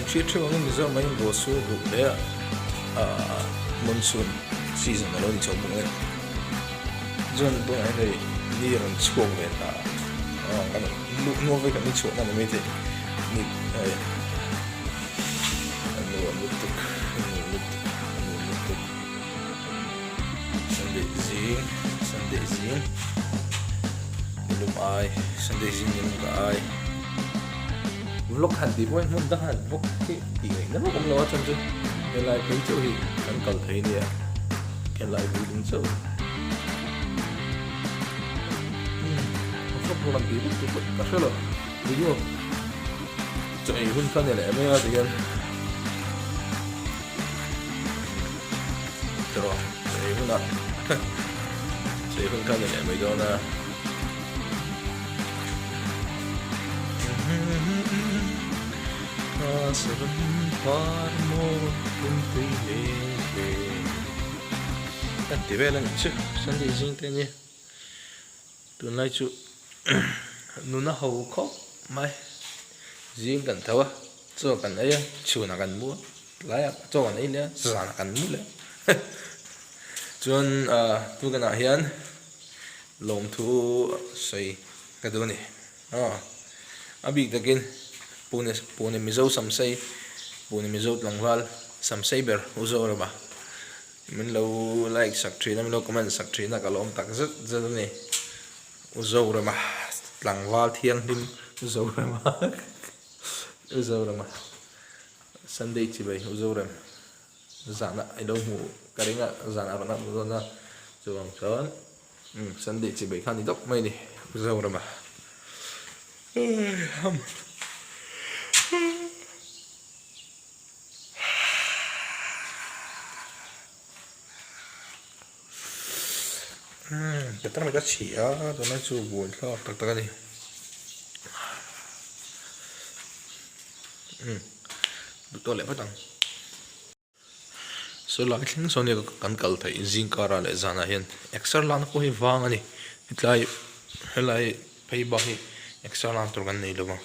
Kan hriat theuh angin Mizoram ah hian ruah sur duh hle a, monsoon season a lo ni chho bawk nen. Chuan tunah hian hei ni rawn chhuak ve ta a, kan nuam vek a ni chhuahna ni maithei ni hei a nuam lutuk a nuam lutuk a nuam lutuk Sunday zing Sunday zing nilum ai Sunday zing nilum ka ai vlog han tih pawhin hmun dang han vlog hi tih ngaihna vak awm lo a chuan chu helai phei chauh hi kan kal thei nia helai building chauh vlog pawh kan tih vek tih pawh ka hre lo video chaw ei hun kha ni leh mai a tihian tiraw chaw ei hunah chaw ei hun kha ni leh mai dawn a. Kan ti vel a nih chu Sunday zing te ania tunlai chu nuna ho khawp mai zing kan tho a chaw kan ei a chhunah kan mu a tlaiah chaw kan ei leh a zanah kan mu leh a chuan ah tukinah hian. Lawmthu sawi ka duh a ni. Aw, a bik takin Pune Pune Mizo Samsei, Pune Mizo tlangval Samsei ber U Zorama min lo like sak thin a, min lo comment sak thin a, ka lawm tak zet zet a ni. U Zorama tlangval thianghlim U Zorama U Zorama Sunday chibai U Zorem. Zana i lo hmu ka ring a, zana rawn hmu dawn a, chuvang chuan umm Sunday chi bai kha ni dawk mai a ni Mizoram ah. Umm ka tan ka chhi a tunlai chu buai thlak tak tak a ni. Umm duh tawh leh phawt ang. Saw lai thleng sawn nia kan kal theih zing karah leh zanah hian exer lakna pawh hi vang a ni hetlai helai phei bak hi exer lak tur kan nei lo va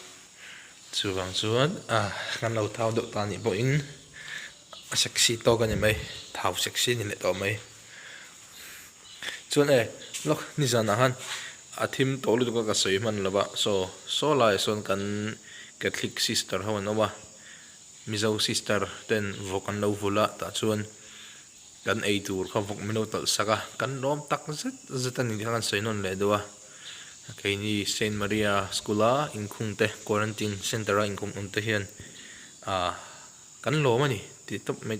chuvang chuan ah kan lo thau deuh ta anih pawhin a sexy tawk a ni mai thau sexy a ni leh tawh mai. Chuan e, lawk nizanah khan a thim tawh lutuk a ka sawi hman lo va, saw saw laiah sawn kan Catholic sister ho an awm a, Mizo sister ten vawk an lo vulh a, tah chuan kan ei tur kha vawk min lo talh sak a, kan lawm tak zet zet a ni tih kha kan sawi nawn leh deuh a, keini Saint Maria school a inkhung te quarantine center a inkhung awm te hian ah kan lawm a ni tih tawp mai.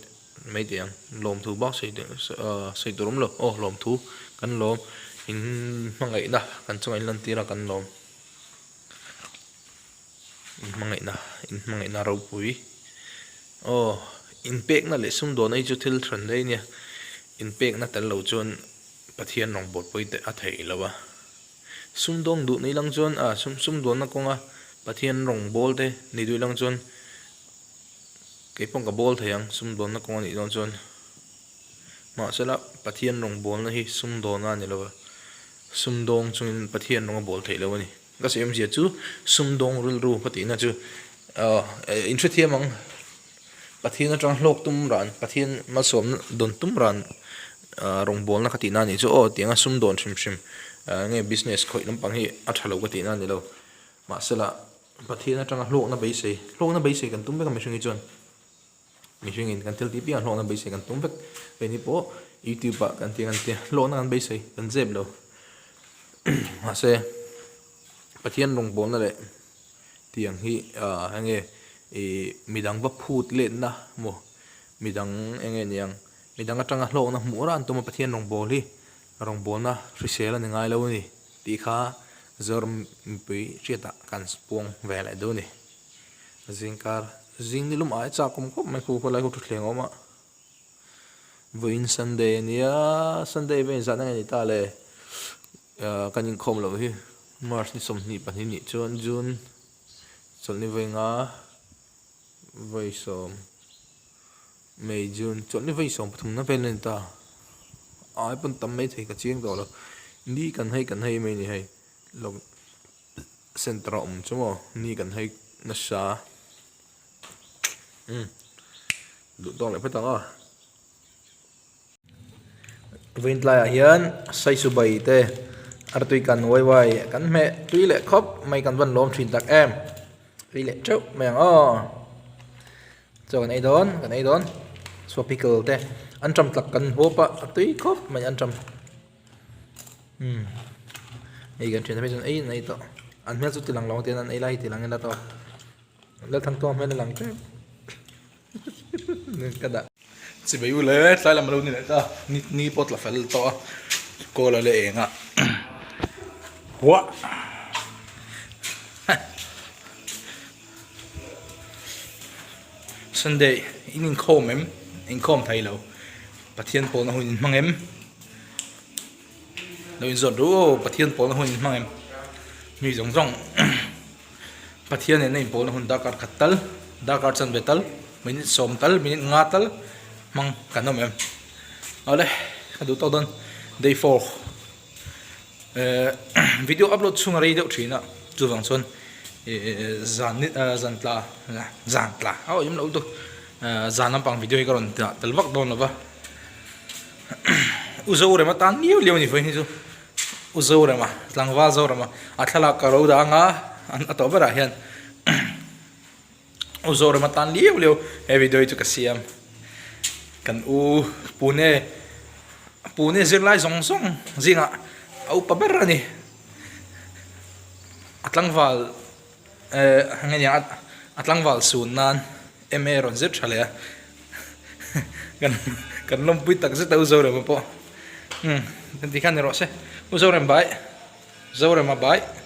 Mai teh ang, lawmthu bak sawi teh sawi tur awm lo, aw lawmthu kan lawm, in hmangaihna kan chungah in lantir a kan lawm, in hmangaihna, in hmangaihna ropui, aw inpekna leh sumdawnna hi chu thil hran daih a nia, inpekna tel lo chuan Pathian rawngbawlh pawh hi a theih lo a, sumdawng duh ni lang chuan ah sumdawnna kawnga Pathian rawngbâwl te ni duh lang chuan. Kei pawh ka bawl thei ang, sumdawnna kawng a nih dawn chuan. Mahsela, Pathian rawngbawlna hi sumdawna a ni lo a, sumdawng chungin Pathian rawng a bawl theih lo a ni. Ka sawi awmzia chu sumdawng rilru ka tihna chu in hrethiam ang, Pathian atanga hlawk tum ran, Pathian malsawmna dawn tum ran rawngbawlna ka tihna a nih chu aw tianga sumdawn hrim hrim nge business khawih lampang hi a tha lo ka tihna a ni lo. Mahsela, Pathian atanga hlawkna beisei, hlawkna beisei kan tum vek a mihring hi chuan. Mihringin kan thil tih piangah hlawkna beisei kan tum vek. Keini pawh YouTube ah kan tih kan tia, hlawkna kan beisei, kan zep lo. Mahse, Pathian rawngbawlna leh tiang hi ah enge ih midang va phut letna maw, midang enge niang, midang atanga hlawkna hmuh ran tum a Pathian rawngbâwl hi rawngbâwlna hrisel a ni ngai lo a ni. Tih kha Zoram mipui hriatah kan puang ve leh duh a ni. Zingkar zing ni lum ai chak awm khawp mai khu khawlai khu thutthleng a awm a. Vawiin Sunday a nia, Sunday vawiin zan a nge ni ta le. Kan inkhawm loh hi March ni 22 nih chuan June chawlhni vawi nga vawi sawm. May, June, chawlhni vawi 13 na vel a ni ta. Ai pawn tam mai thei ka chiang tawh lo. Ni kan hei kan hei mai ni hei. Lawng center a awm chu maw ni kan hei nasa. Umm duh tawk leh phawt ang aw. Vawiin tlaiah hian Saisubai te artui kan uai uai kan hmeh tui leh khawp mai kan van lawm thin tak em tui leh teuh mai ang aw chaw kan ei dawn kan ei dawn chhuah pickle te an tam tak kan hawp a a tui khawp mai an tam umm hei kan thian te phei chuan ei an ei tawh an hmel chu ti lang lo ang tian an ei lai hi ti lang ila tawh Lalthangtawng hmel a lang tep ka dah. Chibai u le tlai lam a lo ni leh ta ni ni pawh tla fel tawh a kawl a la eng a huah Sunday in inkhawm em inkhawm thei lo Pathian pawlna hun in hmang em lo inzawt ru aw Pathian pawlna hun in hmang em mi zawng zawng. Pathian nen a inpawlna hun darkar khat tal, darkar chanve tal, minute sawm tal, minute nga tal hmang kan awm em. Awle, ka duh tawk dawn day 4 eh video upload chhung a rei deuh thin a, chuvang chuan eh zan ni zan tla zan tla a awm loh lutuk zan lampang video hi ka rawn dah tel vak dawn lo va, U Zorema tan liau liau a ni vawiin hi chu. U Zorema, tlangval Zorema a thlalak ka ro dang a, a tawh berah hian U Zorema tan liau liau he video hi chu ka siam. Kan u Pune, Pune zirlai zawng zawng zingah a upa ber a ni. A tlangval eh nge nia a tlangval sun nan MA rawn zir tha leh a kan kan lawmpui tak zet a U Zorema pawh umm kan ti khan ni rawh se U Zorem bai Zorema bai.